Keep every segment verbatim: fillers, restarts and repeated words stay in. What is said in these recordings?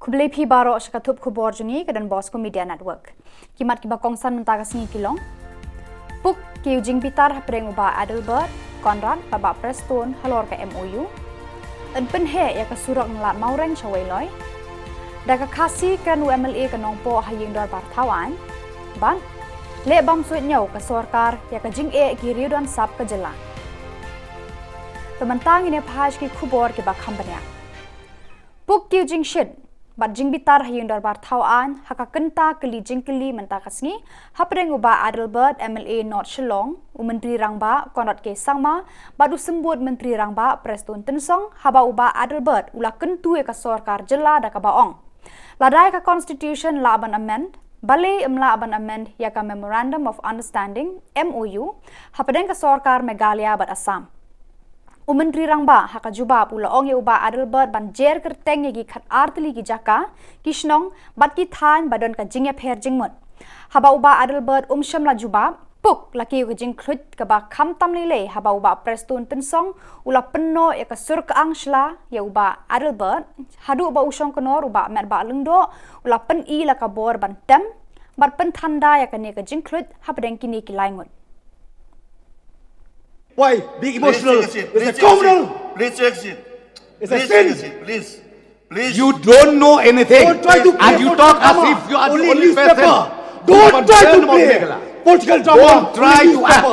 Khublei phi baroh sha ka thup khubor jong ngi ka Don Bosco Media Network. Ki mat kiba kongsan mynta ka sngi ki long: Puk ki u jingbitar hapdeng u Bah Adelbert Conrad bad Bah Prestone halor ka M O U. Yn pynheh ïa ka surok na Lad Mawreng sha Weiloi. Da ka Khasi kren u M L A ka Nongpoh ha ïing dorbar thaw aiñ. Bad leh bam suidñiew ka sorkar ïa ka jingeh ki riew don sap ka jylla. Te mynta ngin ïa phai sha ki khubor kiba kham bniah. Puk ki u jingshit bad jingbitar ha ïing dorbar thaw aiñ ha ka kynta kylli jingkylli mynta ka sngi hapdeng u Bah Adelbert, M L A North Shillong, u Myntri Rangbah Conrad K Sangma bad u Symbud Myntri Rangbah Prestone Tynsong, haba u Bah Adelbert u la kyntu ïa ka sorkar jylla da kaba ong, lada ïa ka Constitution lah ban amend, balei ym lah ban amend ïa ka Memorandum of Understanding, M O U, hapdeng ka sorkar Meghalaya bad Assam. U Myntri Rangbah ha ka jubab u la ong ïa u Bah Adelbert ban jer kyrteng ïa ki khatar tylli ki jaka, ki shnong bad ki thaiñ ba don ka jingïapher jingmut. Haba u Bah Adelbert um shym la jubab, Puk la kiew ka jingkhluit kaba kham tam lei lei haba u Bah Prestone Tynsong u la pynnoh ïa ka sur kyang shla ïa u Bah Adelbert, haduh ba u shongknor u Bah Metbah Lyngdoh u la pyni la ka bor ban tem bad pynthanda ïa kane ka jingkhluit hapdeng kine ki lai ngut. Why be emotional? It's a criminal. Please take a seat. It's a Please sin. Take a seat. Please. Please. You don't know anything. Don't try to And you talk as if you are the only person. Don't try to play political drama. Don't try to act.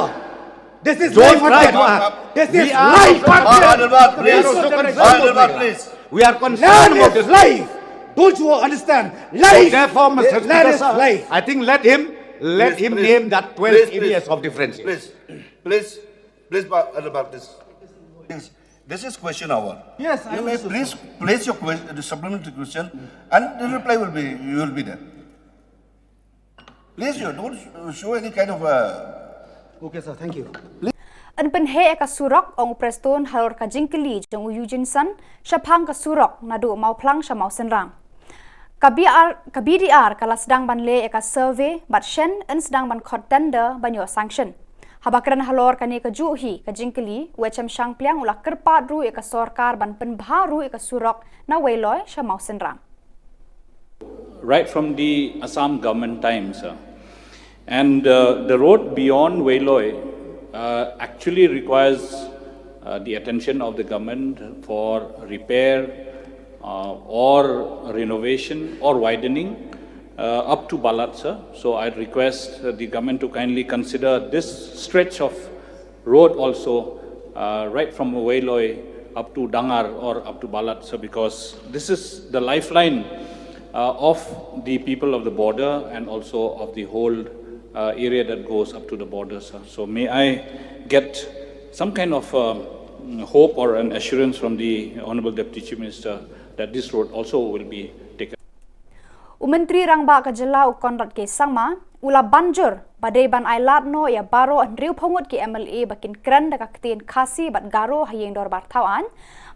This is Don't life. Try to act. This is We are life. Concerned. Adelbert, We are please. Also concerned. Adelbert, please. We are concerned Land about is this. Life. Don't you understand? Life. Therefore, Mister Land is Speaker, life. I think let him let him name that twelve areas of difference. Please, please, please, Adelbert, please. This is question hour. Yes, You may please place your question, the supplementary question, and the reply will be, you will be there. Please, you don't show any kind of. Uh, okay, sir. Thank you. Yn pynheh ïa ka surok, ong u Prestone halor ka jingkylli jong u Eugene Sun shaphang ka surok naduh Mawphlang sha Mawsynram. Ka B R, ka B D R ka la sdang ban leh ïa ka survey bad shen yn sdang ban khot tender ban ïoh sanction. Haba kren halor kane kajuh hi ka jingkylli, u H M Shangpliang u la kyrpad ruh ïa ka sorkar ban pynbha ruh ïa ka surok na Weiloi sha Mawsynram. Right from the Assam government times. Uh, and uh, the road beyond Weiloi uh, actually requires uh, the attention of the government for repair uh, or renovation or widening uh, up to Balat, sir. So I request uh, the government to kindly consider this stretch of road also, uh, right from Weiloi up to Dangar or up to Balat, sir, because this is the lifeline uh, of the people of the border and also of the whole uh, area that goes up to the border, sir. So may I get some kind of uh, hope or an assurance from the Honorable Deputy Chief Minister that this road also will be taken. U Myntri Rangbah ka jylla u Conrad K Sangma u la banjur ba dei ban ailad noh ïa baroh hynriewphew ngut ki M L A ba kin kren da ka ktien Khasi bad Garo ha ïing dorbar thaw aiñ,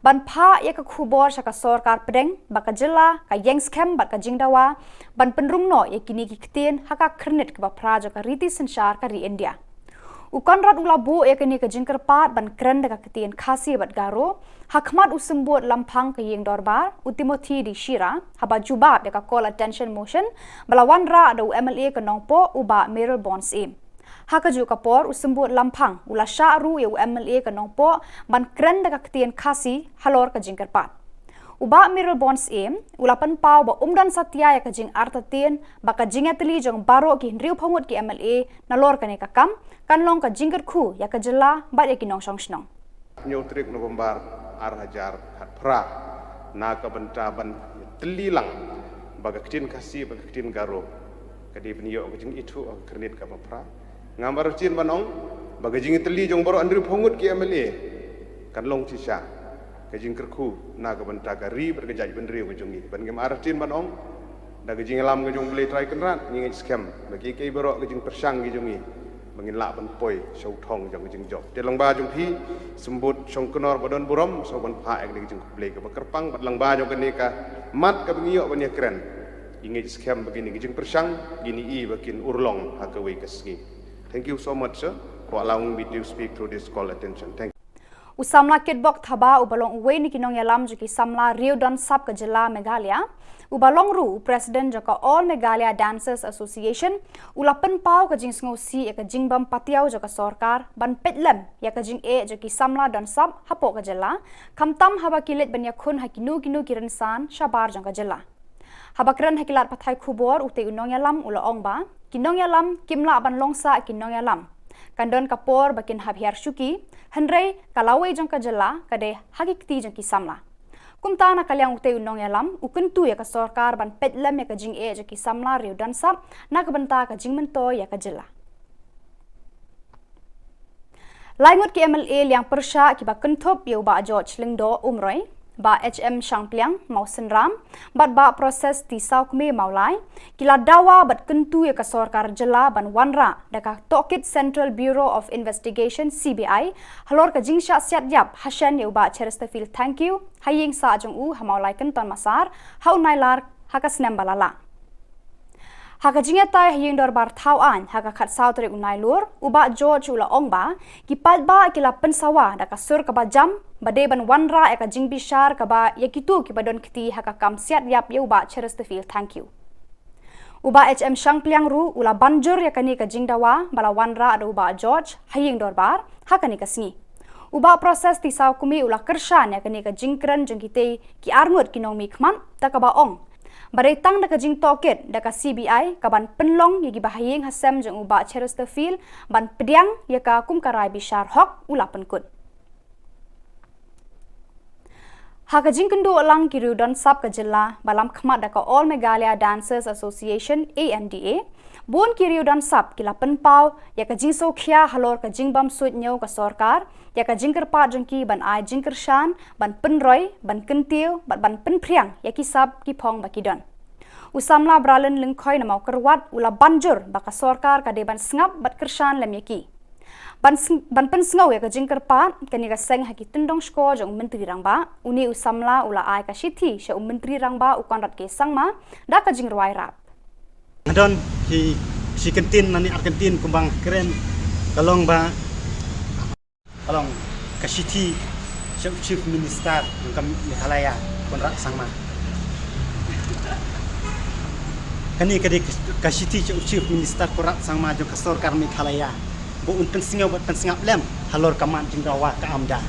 ban phah ïa ka khubor sha ka sorkar pdeng ba ka jylla ka ïeng skhem bad ka jingdawa ban pynrung noh ïa kine ki ktien ha ka khyrnit kaba phra jong ka riti synshar ka ri India. U Conrad u la buh ïa kane ka jingkyrpad ban kren da ka ktien Khasi bad Garo ha khmat u symbud lamphang ka ïing dorbar, u Timothy D Shira, haba jubab ïa ka call attention motion ba la wanrah da u M L A ka Nongpoh, u Bah Mayralborn Syiem. Ha kajuh ka por, u symbud lamphang u la shah ruh ïa u M L A ka Nongpoh ban kren da ka ktien Khasi halor ka jingkyrpad. U Bah Mayralborn Syiem u la pynpaw ba um don satia ïa ka jingartatien ba ka jingïatylli jong baroh ki hynriewphew ngut ki M L A nalor kane ka kam kan long ka jingkyrkhu ïa ka jylla bad ïa ki nongshong shnong. Hynñiew tarik November ar hajar khatphra, na ka bynta ban tylli lang ba ka ktien Khasi bad ka ktien Garo ka dei ban ïoh ka jingithuh ha ka khyrnit kaba phra. Ngam artatien ban ong ba ka jingïatylli jong baroh hynriewphew ngut ki M L A kan long shisha ka jingkyrkhu na ka bynta ka ri bad ka jaitbynriew ka jong ngi. Bad ngim artatien ban ong, da ka jingïalam ka jong U Blei Trai Kynrad ngi ngeit skhem ba kiei kiei baroh ka jingpyrshang ki jong ngi ba ngin lah ban poi sha u thong jong ka jingjop. Te lyngba jong phi, symbud shongknor ba don burom, sngewbha ban phah ïa kane ka jingkhublei kaba kyrpang bad lyngba jong kane ka mat kaba ngi ïoh ban ïakren, ngi ngeit skhem ba kine ki jingpyrshang ngin ïohi ba kin urlong ha kawei ka sngi. Thank you so much, sir, for allowing me to speak through this call attention. Thank you. U samla Kitbok Thabah uba long uwei na ki nongïalam jong ki samla riew don sap ka jylla Meghalaya, uba long ruh u president jong ka All Meghalaya Dancers Association, u la pynpaw ka jingsngewsih ïa ka jingbym patiaw jong ka sorkar ban peit lem ïa ka jingeh jong ki samla don sap hapoh ka jylla, khamtam haba ki leit ban ïakhun ha kino kino ki rynsan shabar jong ka jylla. Haba kren ha ki lad pathai khubor, utei u nongïalam u la ong ba ki nongïalam kim lah ban long sah ki nongïalam. Kan don ka por ba kin hap hiar shuki, hynrei ka lawei jong ka jylla ka dei ha ki kti jong ki samla. Kumta na ka liang utei u nongïalam u kyntu ïa ka sorkar ban peit lem ïa ka jingeh jong ki samla riew don sap na ka bynta ka jingmyntoi ïa ka jylla. Lai ngut ki M L A liang pyrshah kiba kynthup ïa u Bah George Lyngdoh Umroi, Bah H M Shangpliang Mawsynram bad Bah Proses T Sawkmie Mawlai ki la dawa bad kyntu ïa ka sorkar jylla ban wanrah da ka tohkit Central Bureau of Investigation, C B I, halor ka jingshah siat ïap hashen ïa u Bah Chesterfield Thangkhiew ha ïing sah jong u ha Mawlai Kynton Massar ha u Nailar ha ka snem ba la lah. Ha ka jingïatai ha ïing dorbar thaw aiñ ha ka khatsaw tarik u Nailur, u Bah George u la ong ba ki paidbah ki la pynsawa da ka sur kaba jam ba dei ban wanrah ïa ka jingbishar kaba ïa kito kiba don kti ha ka kam siat ïap ïa u Bah Chesterfield Thangkhiew. U Bah H M Shangpliang ruh u la ban jur ïa kane ka jingdawa ba la wanrah da u Bah George ha ïing dorbar ha kane ka sngi. U Bah Proses T Sawkmie u la kyrshan ïa kane ka jingkren jong kitei ki arngut ki nongmihkhmat da kaba ong ba dei tang da ka jingtohkit da ka C B I ka ban pynlong ïa kiba ha ïing ha sem jong u Bah Chesterfield ban pdiang ïa ka kum ka rai bishar hok, u la pynkut. Ha ka jingkynduh lang ki riew don sap ka jylla ba lam khmat da ka All Meghalaya Dancers Association, A M D A, bun ki riew don sap ki la pynpaw ïa ka jingsngewkhia halor ka jingbym suidñiew ka sorkar ïa ka jingkyrpad jong ki ban ai jingkyrshan, ban pynroi, ban kyntiew bad ban pynphriang ïa ki sap ki phong ba ki don. U samla Bralin Lyngkhoi na Mawkyrwat u la ban jur ba ka sorkar ka dei ban sngap bad kyrshan lem ïa ki. Ban sng-, ban pynsngew ïa ka jingkyrpad kane ka seng ha ki tyndong shkor jong u Myntri Rangbah, une u samla u la ai ka shithi sha u Myntri Rangbah u Conrad K Sangma da ka jingrwai rap. Nga don shi, shi kyntien lane ar kyntien kumba nga kren, ka long ba, ka long ka shithi sha u Chief Minister jong ka Meghalaya, Conrad Sangma. Kane ka dei ka shithi sha u Chief Minister Conrad Sangma jong ka sorkar Meghalaya ba un pynsngew bad pynsngap lem halor ka mat jingdawa ka AMDA.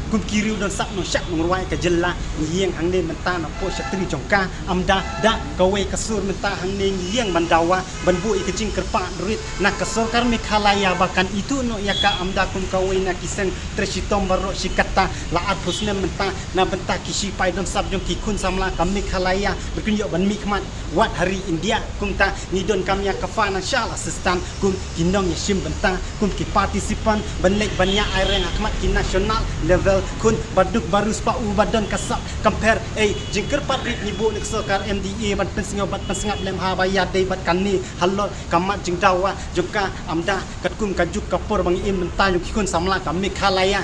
Kum ki riew don sap nongshad nongrwai ka jylla, ngi ïeng hangne mynta napoh shatri jong ka AMDA da kawei ka sur mynta hangne ngi ïeng ban dawa ban buh ïa ka jingkyrpad rit na ka sorkar Meghalaya ba kan ithuh noh ïa ka AMDA kum kawei na ki seng trei shitom baroh shi katta. La arphew snem mynta na bynta ki shipai don sap jong ki khun samla ka Meghalaya ba kin ïoh ban mihkhmat wat ha ri India. Kumta ngi donkam ïa ka financial assistance kum ki nongïashim bynta, kum ki participant ban leit ban ïa aireng ha khmat ki national level khun ba duk ba riewspah u ba don ka sap. Compare ei jingkyrpad rit ngi buh na ka sorkar M D A ban pynsngew bad pynsngap lem haba ïadei bad kane halor ka mat jingdawa jong ka AMDA katkum ka juk ka por ba ngi im mynta jong ki khun samla ka Meghalaya.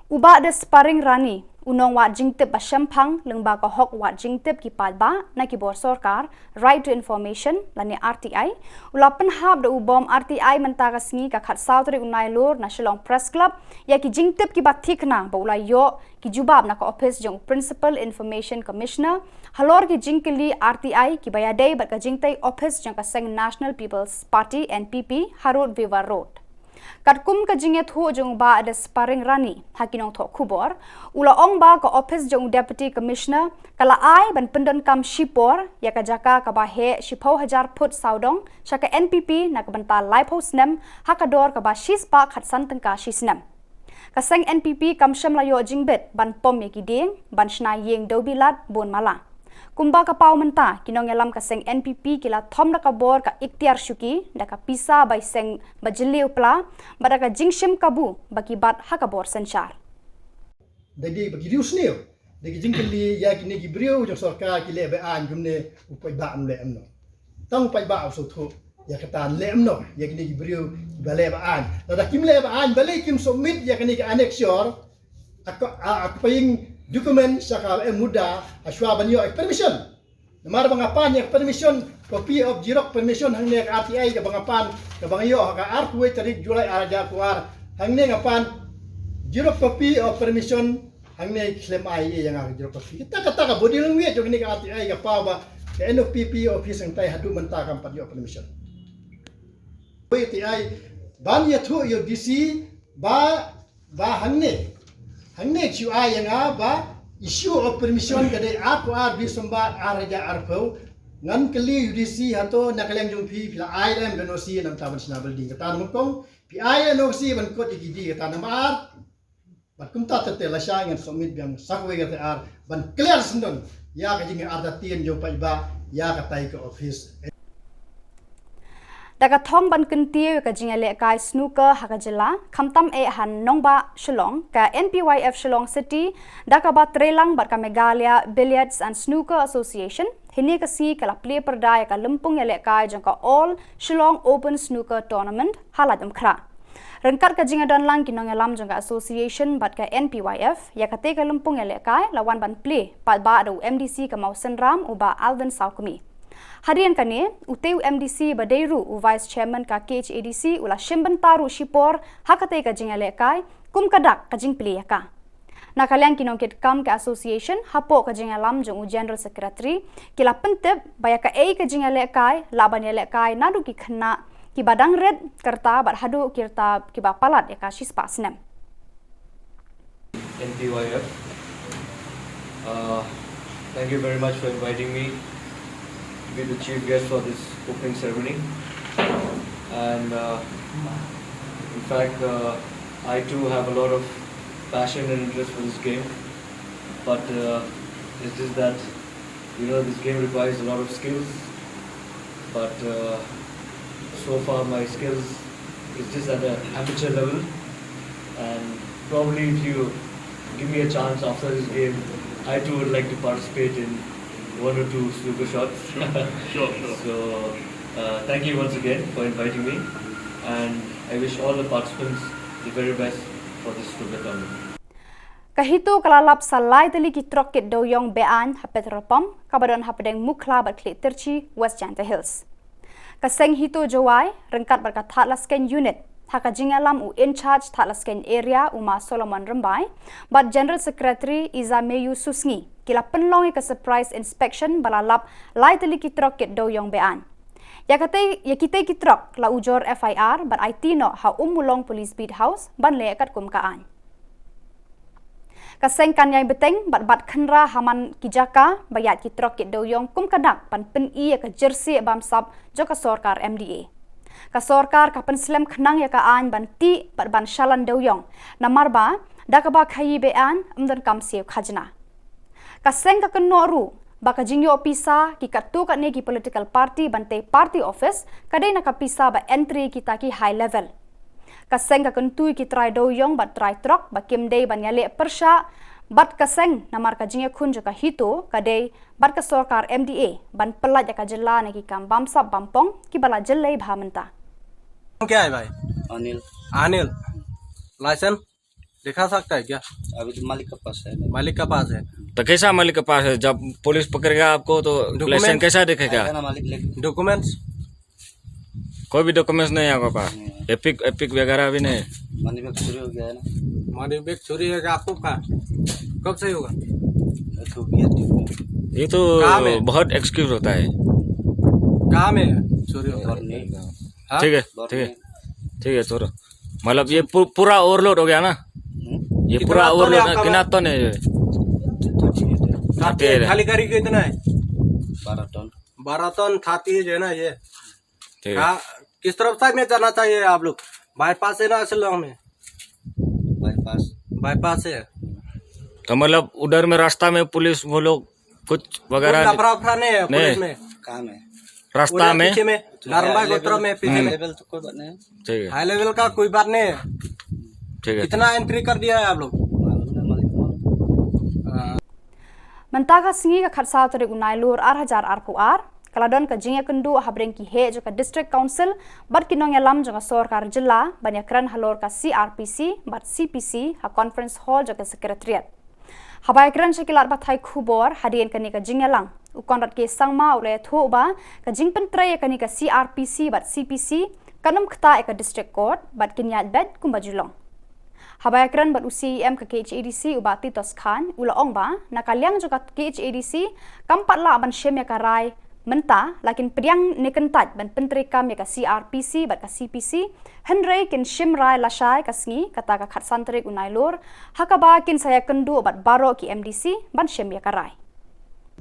U Bah Desparing Rani, u nongwad jingtip ba shemphang lyngba ka hok wad jingtip ki paidbah na ki bor sorkar, Right to Information lane R T I, u la pynhap da u bom R T I mynta ka sngi ka khatsaw tarik u Nailur na Shillong Press Club ïa ki jingtip kiba thikna ba u la ïoh ki jubab na ka ophis jong u Principal Information Commissioner halor ki jingkylli R T I kiba ïadei bad ka jingtei ophis jong ka seng National People's Party, N P P, ha Road Viva Road. Katkum ka jingïathuh jong u Bah Desparing Rani ha ki nongthoh khubor, u la ong ba ka ophis jong u Deputy Commissioner ka la ai ban pyndonkam shipor ïa ka jaka kaba heh shiphew hajar phut sawdong sha ka N P P na ka bynta laiphew snem ha ka dor kaba shispah khatsan tyngka shisnem. Ka seng N P P kam shym la ïoh jingbit ban pom ïa ki dieng ban shna ïing dewbilat bun mala. Kumba ka paw mynta, ki nongïalam ka seng N P P ki la thom da ka bor ka iktiar shuki da ka pisa bai seng ba jylliew pla bad da ka jingshim kabu ba ki bat ha ka bor synshar. Da dei ba ki riew sniew da ki jingkylli ïa kine ki briew jong sorkar ki leh ba aiñ kumne, u paidbah um leh em noh. Tang u paidbah u sngewthuh ïa kata, leh em noh ïa kine ki briew ba leh ba aiñ. Lada kim leh ba aiñ balei kim submit ïa kine ki annexure, a ko, a, a ko paying document sha ka M Muda ha shuwa ban ïoh ïa ka permission. Namar ba nga pan ïa ka permission, copy of xerox permission hangne ka R T I kaba nga pan, kaba nga ïoh ha ka arphew tarik July ar hajar arphew ar. Hangne nga pan Xerox copy of permission, hangne khlem ai ïa nga ka xerox copy. Kata kata ka body language jong kane ka R T I ka paw ba ka N O P P office hangtai haduh mynta kam pat ïoh permission. Oi R T I ban ïathuh ïa u D C ba ba hangne, hangne shu ai ïa nga ba issue of permission ka dei arphew ar December ar hajar arphew. Ngan kylli u D C, hato na ka liang jong phi phi la ai lem ka N O C namar ban shna building? Kata na nyngkong. Phi ai N O C ban kot ïa ki dei, kata namar bad kumta te te lashai ngan submit biang sa kawei ka T R ban clear syndon ïa ka jingartatien jong paidbah ïa katai ka office. Da ka thong ban kyntiew ïa ka jingïalehkai snooker ha ka jylla, khamtam eh ha nongbah Shillong, ka N P Y F Shillong City da kaba treilang bad ka Meghalaya Billiards and Snooker Association hynne ka sngi ka la plie pyrda ïa ka lympung ïalehkai jong ka All Shillong Open Snooker Tournament ha Laitumkhrah. Ryngkat ka jingïadonlang ki nongïalam jong ka association bad ka N P Y F, ïa katei ka lympung ïalehkai la wan ban plie pat bad u M D C ka Mawsynram, u Bah Alvin Sawkmie. Hadien kane, utei u M D C ba dei ruh u Vice Chairman ka K H A D C u la shim bynta ruh shipor ha katei ka jingïalehkai kum ka dak ka jingplie ïa ka. Na ka liang ki nongkitkam ka association, hapoh ka jingïalam jong u General Secretary, ki la pyntip ba ïa kaei ka jingïalehkai lah ban ïalehkai naduh ki khynnah kiba dang rit ka rta bad haduh ki rta kiba palat ïa ka shispah snem. N P Y F. Uh, thank you very much for inviting me to be the chief guest for this opening ceremony. And uh, in fact, uh, I too have a lot of passion and interest for this game, but uh, it's just that, you know, this game requires a lot of skills, but uh, so far my skills is just at an amateur level, and probably if you give me a chance after this game, I too would like to participate in one or two snooker shots. Sure, sure. So, uh, thank you once again for inviting me, and I wish all the participants the very best for this snooker tournament. Ka HITO ka la lap sa lai tylli ki trok kit dewïong be-aiñ ha petrol pump kaba don hapdeng Mukhla bad Khliehtyrshi, West Jaintia Hills. Ka seng HITO Jowai ryngkat bad ka Thadlaskein Unit, ha ka jingïalam u in-charge Thadlaskein Area, u Ma Solomon Rymbai, bad General Secretary Izameyu Susngi, ki la pynlong ïa ka surprise inspection ba la lap lai tylli ki trok kit dewïong be-aiñ. Ïa katei, ïa kitei ki trok la ujor F I R bad aiti noh ha Ummulong Police Beat House ban leh katkum ka aiñ. Ka seng kan ïai bteng bad bat khynra ha man ki jaka ba ïaid ki trok kit dewïong kum ka dak ban pyni ïa ka jyrsieh bamsap jong ka sorkar M D A. Ka sorkar ka pynslem khnang ïa ka aiñ ban tih bad ban shalan dewïong, namar ba da kaba khaïi be-aiñ ym donkam siew khajna. Ka seng ka kynnoh ruh ba ka jingïoh pisa ki katto katne ki political party ban tei party office ka dei na ka pisa ba entry kita ki high level. Ka seng ka kyntu ïa ki trai dewïong bad trai trok ba kim dei ban ïaleh pyrshah bad ka seng, namar ka jingïakhun jong ka HITO ka dei bad ka sorkar M D A ban pyllait ïa ka jylla na ki kam bamsap bampong kiba la jyllei bha mynta. क्या है भाई? अनिल। अनिल। लाइसेंस दिखा सकता है क्या? अभी तो मालिक के पास है। मालिक के पास है। तो कैसा मालिक के पास है? जब पुलिस पकड़ेगा आपको तो डॉक्यूमेंट लाइसेंस कैसा दिखेगा? आएगा ना मालिक लेके। डॉक्यूमेंट्स? कोई भी डॉक्यूमेंट्स नहीं है आपके पास? नहीं है। एपिक, एपिक वगैरह भी नहीं है? मनी बैग चोरी हो गया है ना। मनी बैग चोरी हो गया आपको? कहाँ? कब से होगा? ये तो किया थी। ये तो काम है। बहुत एक्सक्यूज होता है। काम है चोरी होता है। और नहीं। हाँ? ठीक है, और ठीक है। नहीं। ठीक है, छोड़ो। मतलब, ये पू-, पूरा ओवरलोड हो गया ना? हम्म? ये कितना पूरा टन है ओवरलोड है, आपका कितना माल? टन है ये? तो ठीक है। खाते हैं। खाली गाड़ी कितना है? बारह टन। बारह टन खाती है जो है ना ये। ठीक है। हाँ, किस तरफ साइड में जाना चाहिए आप लोग? बाईपास है ना शिलोंग में? बाईपास। बाईपास है। तो मतलब, उधर में रास्ता में पुलिस वो लोग कुछ वगैरह कोई लफड़ा वफड़ा नहीं है नहीं। पुलिस में। काम है। रास्ता उधर में? पीछे में, नारंबा गोत्र में पीछे में। लेवल तो कोई बात नहीं है। ठीक है। हाई लेवल का कोई बात नहीं है। ठीक है। कितना एंट्री कर दिया है आप लोग? मालूम नहीं, मालिक मालूम। हाँ। Mynta ka sngi ka khatsaw tarik u Nailur ar hajar arphew ar, ka la don ka jingïakynduh hapdeng ki heh jong ka District Council bad ki nongïalam jong ka sorkar jylla ban ïakren halor ka C R P C bad C P C ha Conference Hall jong ka Secretariat. Haba ïakren sha ki lad pathai khubor hadien kane ka jingïalang, u Conrad K Sangma u la ïathuh ba ka jingpyntrei ïa kane ka C R P C bad C P C kan ym ktah ïa ka District Court bad kin ïaid beit kumba ju long. Haba ïakren bad u C E M ka K H A D C u Bah Titos Khan u la ong ba na ka liang jong ka K H A D C kam pat lah ban shim ïa ka rai mynta, la kin pdiang ne kyntait ban pyntreikam ïa ka C R P C bad ka C P C, hynrei kin shim rai lashai ka sngi, kata ka khatsan tarik u Nailur, ha kaba kin sa ïakynduh bad baroh ki M D C ban shim ïa ka rai.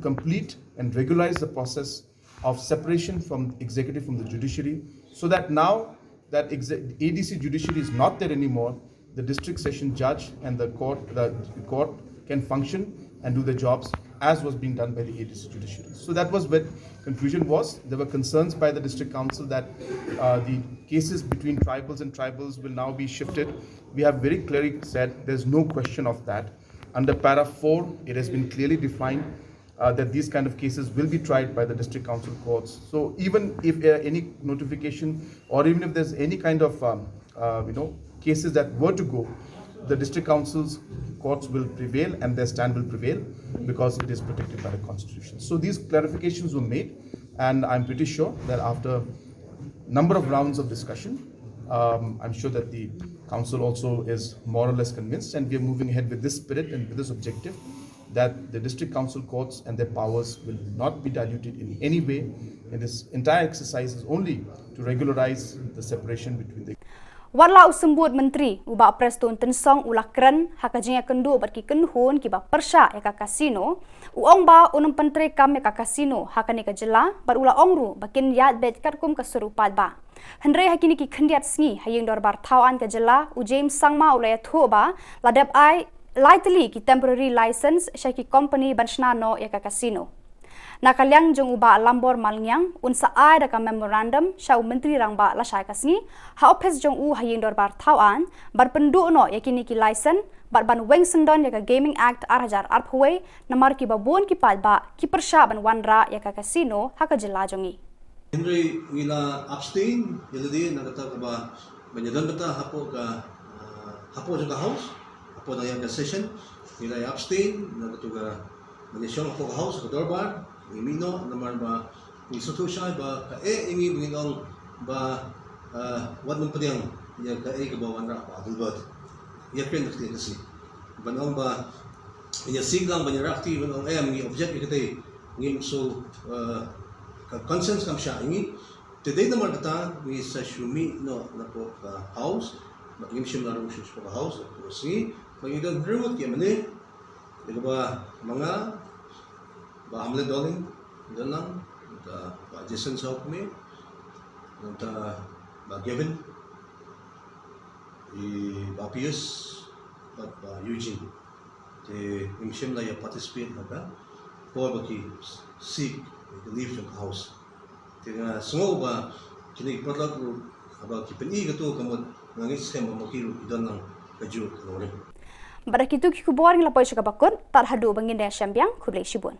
Complete and regularize the process of separation from executive from the judiciary, so that now that exe- A D C judiciary is not there anymore, the district session judge and the court, the court can function and do the jobs as was being done by the A D C judiciary. So that was where confusion was. There were concerns by the district council that uh, the cases between tribals and tribals will now be shifted. We have very clearly said there's no question of that. Under para four, it has been clearly defined uh, that these kind of cases will be tried by the district council courts. So even if uh, any notification or even if there's any kind of um, uh, you know cases that were to go, the district councils courts will prevail and their stand will prevail because it is protected by the constitution. So these clarifications were made, and I'm pretty sure that after number of rounds of discussion, um, I'm sure that the council also is more or less convinced, and we are moving ahead with this spirit and with this objective that the district council courts and their powers will not be diluted in any way. And this entire exercise is only to regularize the separation between the Wat la u symbud myntri u Bah Prestone Tynsong u la kren ha ka jingïakynduh bad ki kynhun kiba pyrshah ïa ka casino, u ong ba un ym pyntreikam ïa ka casino ha kane ka jylla, bad u la ong ruh ba kin ïaid beit katkum ka sur u paidbah. Hynrei ha kine ki khyndiat sngi ha ïing dorbar thaw aiñ ka jylla, u James Sangma u la ïathuh ba la dep ai lai tylli ki temporary license sha ki company ban shna noh ïa ka casino. Na ka liang jong u Bah Lambor Malngiang, un sa ai da ka memorandum sha u Myntri Rangbah lashai ka sngi ha ophis jong u ha ïing dorbar thaw aiñ, ban pynduh noh ïa kine ki license bad ban weng syndon ïa ka Gaming Act ar hajar arphew wei, namar kiba bun ki paidbah ki pyrshah ban wanrah ïa ka casino ha ka jylla jong ngi. Hynrei ngi la abstain ïa lade na kata kaba ban ïadon bynta hapoh ka, ah, hapoh jong ka House, hapoh dang ïa ka session, ngi la abstain na kata ka ban ïashong hapoh ka House, ka dorbar, ngi mih noh namar ba ngi sngewthuh shai ba kaei ngi ba ngin ong ba, ah, wat nym pdiang ïa kaei kaba wanrah ha Adelbert. Ïa kren da ka Khasi ban ong ba ngi ïasik lang ban ïarap ti ban ong em ngi object ïa katei, ngim shu, eh, ka conscience kam shah ïa ngi. Te dei namar kata ngi sa shu mih noh napoh ka House, bad ngim shym la rung shuh shapoh ka House, napoh ka sngi, bad ngi don hynriew ngut ki M L A, ïa kaba ma nga, Bah Hamlet Dohling, don lang, nangta Bah Jason Sawkmie, nangta Bah Gavin, i Bah Pius, bad Bah Eugene. Te ngim shym la ïa participate ha ka por ba ki seek the leave jong ka House. Te nga sngew ba kine ki paralok ruh haba ki pyni kato ka mut, nga ngeit skhem ba ma ki ruh ki don lang kajuh ka nongrim. Bad da kito ki khubor ngi la poi sha kaba kut, tad haduh ba ngin ïashem biang, khublei shibun.